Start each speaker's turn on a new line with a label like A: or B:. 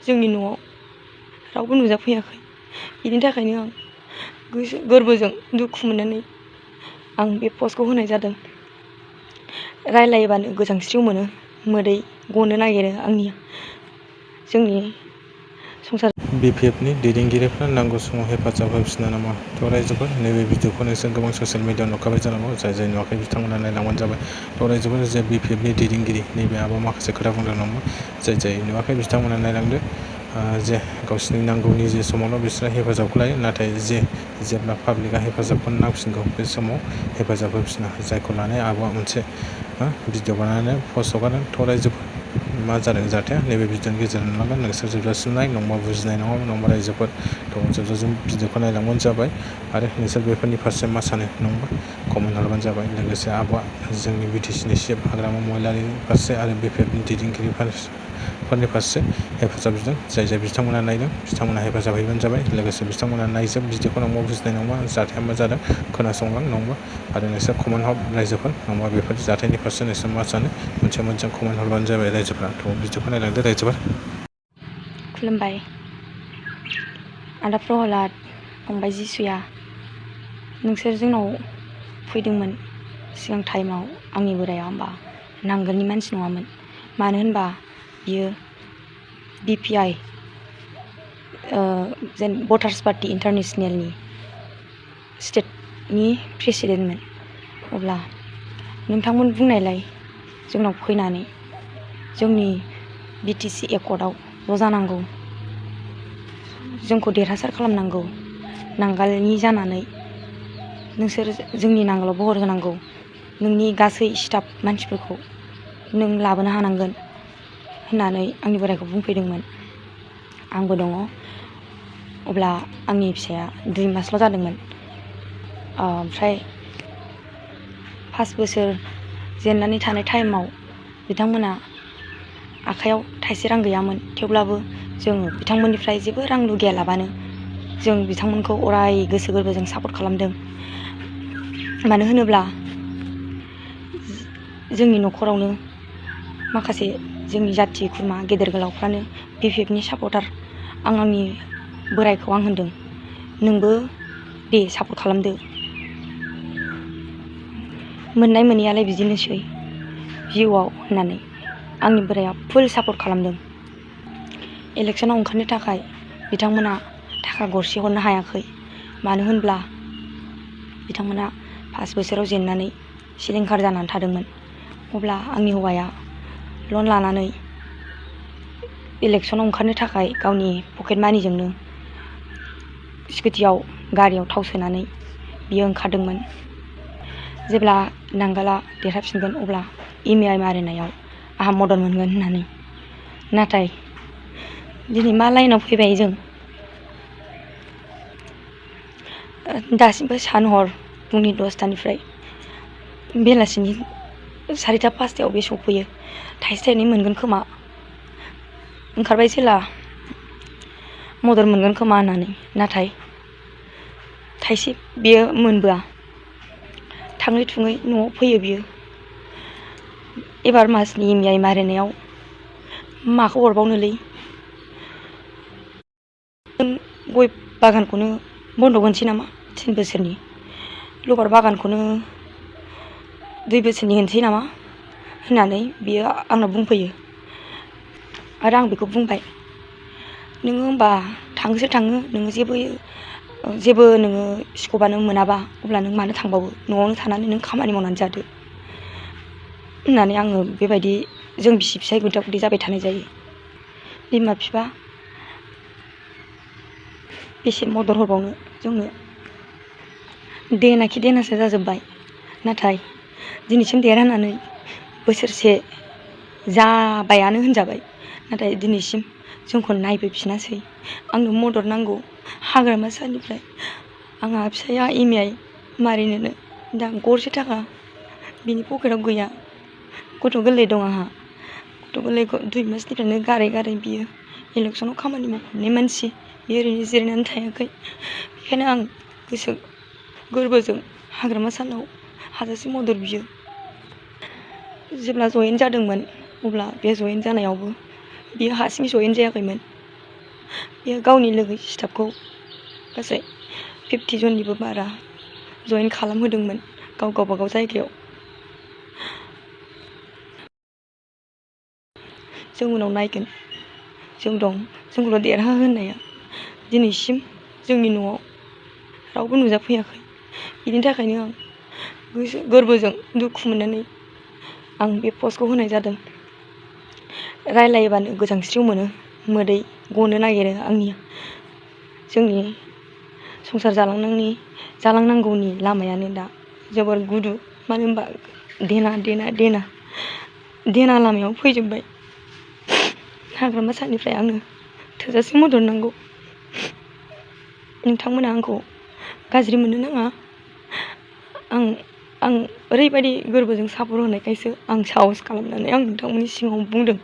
A: जोंनि न'आव रावबो नुजाफैयाखै। बिनि थाखायनो आं गोसो गोरबोजों दुखु मोननानै आं बे पस्टखौ होनाय जादों। रायलायोबानो गोजांस्रिउ मोनो, मोदै गनो नागिरो आंनि जोंनि संसार।
B: BPFनि दैदेनगिरिफ्रा नांगौ समाव हेफाजाब होफिना नामा? थ' रायजोफोर, नैबे भिडिअखौ नोंसोर गोबां ससियेल मिडियाआव नुखाबाय जानांगौ। जाय नुवाखै बिथांमोना नायलांबानो जाबाय। थ' रायजोफोर, जे BPFनि दैदेनगिरि नैबे आब'आ माखासे खोथा बुंदों नामा? जाय नुवाखै बिथांमोना नायलांदो। जे गावसिनि नांगौनि जे समावल' बिसोरो हेफाजाबखौ लायो, नाथाय जेब्ला पाब्लिकआ हेफाजाबखौ नांफिनगौ बे समाव हेफाजाब होफिना। जायखौ लानानै आब'आ मोनसे भिडिअ बानायनानै पस्ट हगारदों। थ' रायजोफोर, मा जादों जाथाया नैबे भिडिअनि गेजेरजों नुलांगोन। नोंसोर जोबजासिम नाय, नङाबा बुजिनाय नङा, नङाबा रायजोफोर। थ' जोबजासिम भिडिअखौ नायलांबानो जाबाय आरो नोंसोर बेफोरनि फारसे मा सानो नङाबा कमेन्ट हरबानो जाबाय। लोगोसे आब'आ जोंनि BTCनि चिफ हाग्रामा महिलारिनि फारसे आरो BPFनि दैदेनगिरिफोरनि फारसे हेफाजाब बिदों। जाय बिथांमोना नायदों बिथांमोना हेफाजाब हैबानो जाबाय। लोगोसे बिथांमोना नायजोब भिडिअखौ, नङाबा बुजिनाय नङा जाथाया मा जादों खोनासंलां नङाबा। आरो नोंसोर कमेन्ट हर रायजोफोर, नङाबा बेफोर जाथायनि फारसे नोंसोर मा सानो मोनसे कमेन्ट हरबानो जाबाय रायजोफोरा। थ' भिडिअखौ नायलांदो रायजोफोर।
A: खुलुमबाय आदा प्रहलाद, फंबाय जिसुया। नोंसोर जोंनाव फैदोंमोन सिगां टाइमाव। आंनि बोराया होमबा नांगोलनि मानसि नङामोन। मानो होनबा बियो BPI जेन भटार्स पार्टि इन्टारनेसनेलनि स्टेटनि प्रेसिडेन्टमोन। अब्ला नोंथांमोन बुंनायलाय जोंनाव फैनानै जोंनि BTC एकर्डआव ज' जानांगौ, जोंखौ देरहासार खालामनांगौ। नांगालनि जानानै नोंसोर जोंनि नांगालाव बहर होनांगौ। नोंनि गासै स्टाफ मानसिफोरखौ नों लाबोनो हानांगोन होननानै आंनि बोरायखौ बुंफैदोंमोन। आंबो दङ। अब्ला आंनि फिसाया 2 मासल' जादोंमोन। ओमफ्राय 5 बोसोर जेननानै थानाय टाइमाव बिथांमोना आखायाव थाइसे रां गैयामोन। थेवब्लाबो जोङो बिथांमोननिफ्राय जेबो रां लुगैयालाबानो जों बिथांमोनखौ अराय गोसो गोरबोजों सापर्ट खालामदों। मानो होनोब्ला जोंनि न'खरावनो माखासे जोंनि जाथि खुरमा गेदेर गोलावफ्रानो BPFनि सापर्टार। आंनि बोरायखौ आं होनदों, नोंबो दे सापर्ट खालामदो। मोननाय मोनैयालाय बिदिनोसै जिउआव होननानै आंनि बोराया फुल सापर्ट खालामदों। इलेक्सनाव ओंखारनो थाखाय बिथांमोना थाखा गरसे हरनो हायाखै। मानो होनब्ला बिथांमोना 5 बोसोराव जेननानै सिलिंखार जानानै थादोंमोन। अब्ला आंनि हौवाया लन लानानै इलेक्सनाव ओंखारनो थाखाय गावनि पकेट मानिजोंनो स्कुटियाव गारियाव थाव सोनानै बियो ओंखारदोंमोन। जेब्ला नांगाला देरहाफिनगोन अब्ला EMI मारिनायाव आंहा मदद मोनगोन होननानै। नाथाय दिनै मा लाइनाव फैबाय जों? दासिमबो सान हर फुंनि 10टानिफ्राय बेलासिनि 4टा-5टायाव बे सफैयो। थाइसे थाइनै मोनगोन खोमा, ओंखारबाय जेला मदद मोनगोन खोमा होननानै। नाथाय थाइसे बियो मोनबोआ। थाङै थुङै न'आव फैयो बियो। एबार मासनि EMI मारिनायाव माखौ हरबावनोलै? गय बागानखौनो बन्द' होनोसै नामा 3 बोसोरनि? लबार बागानखौनो 2 बोसोरनि होनोसै नामा होननानै बियो आंनाव बुंफैयो। आरो आं बेखौ बुंबाय, नोङो होमबा थाङोसो थाङो, नोङो जेबो नोङो स्क'पआनो मोनाबा अब्ला नों मानो थांबावो? न'आवनो थानानै नों खामानि मावनानै जादो होननानै आङो बेबायदि जों बिसि फिसाय गुदा गुदि जाबाय थानाय जायो। बिमा बिफा बेसे मदद हरबावनो जोंनो? देनाखि देनासो जाजोब्बाय। नाथाय दिनैसिम देरहानानै बोसोरसे जाबायानो होनजाबाय। नाथाय दिनैसिम जोंखौ नायबोफिनासै। आंनो मदद नांगौ हाग्रामा सारनिफ्राय। आंहा फिसाया EMI मारिनोनो दा गरसे थाखा बिनि पकेटाव गैया। गथ' गोरलै दं आंहा। गथ' गोरलैखौ 2 मासनिफ्रायनो गारै गारै बियो इलेक्सनाव खामानि मावनाय मानसि। बियो ओरैनो जिरायनानै थायाखै। बेखायनो आं गोसो गोरबोजों हाग्रामा सारनाव हाजासे मदद बियो। जेब्ला जयेन जादोंमोन अब्ला बे जयेन जानायावबो बियो हारसिङै जयेन जायाखैमोन। बेयो गावनि लोगो स्टाफखौ गासै 50 जननिबो बारा जइन खालामहोदोंमोन गावबागाव जायगायाव। जों उनाव नायगोन, जों दं, जोंखौल' देरहा होनाया दिनैसिम जोंनि न'आव रावबो नुजाफैयाखै। बिनि थाखायनो आं गोसो गोरबोजों दुखु मोननानै आं बे पस्टखौ होनाय जादों। रायलायबानो गोजांस्रिउ मोनो, मोदै गनो नागिरो आंनिया। जोंनि संसार जालांनांगौनि लामायानो दा जोबोर गुदु। मानो होनबा देना लामायाव फैजोब्बाय। हाग्रामा सारनिफ्राय आंनो थोजासे मदद नांगौ। नोंथांमोना आंखौ गाज्रि मोननो नाङा। आं ओरैबायदि गोरबोजों सापर्ट होनायखायसो आं साहस खालामनानै आं नोंथांमोननि सिगाङाव बुंदों।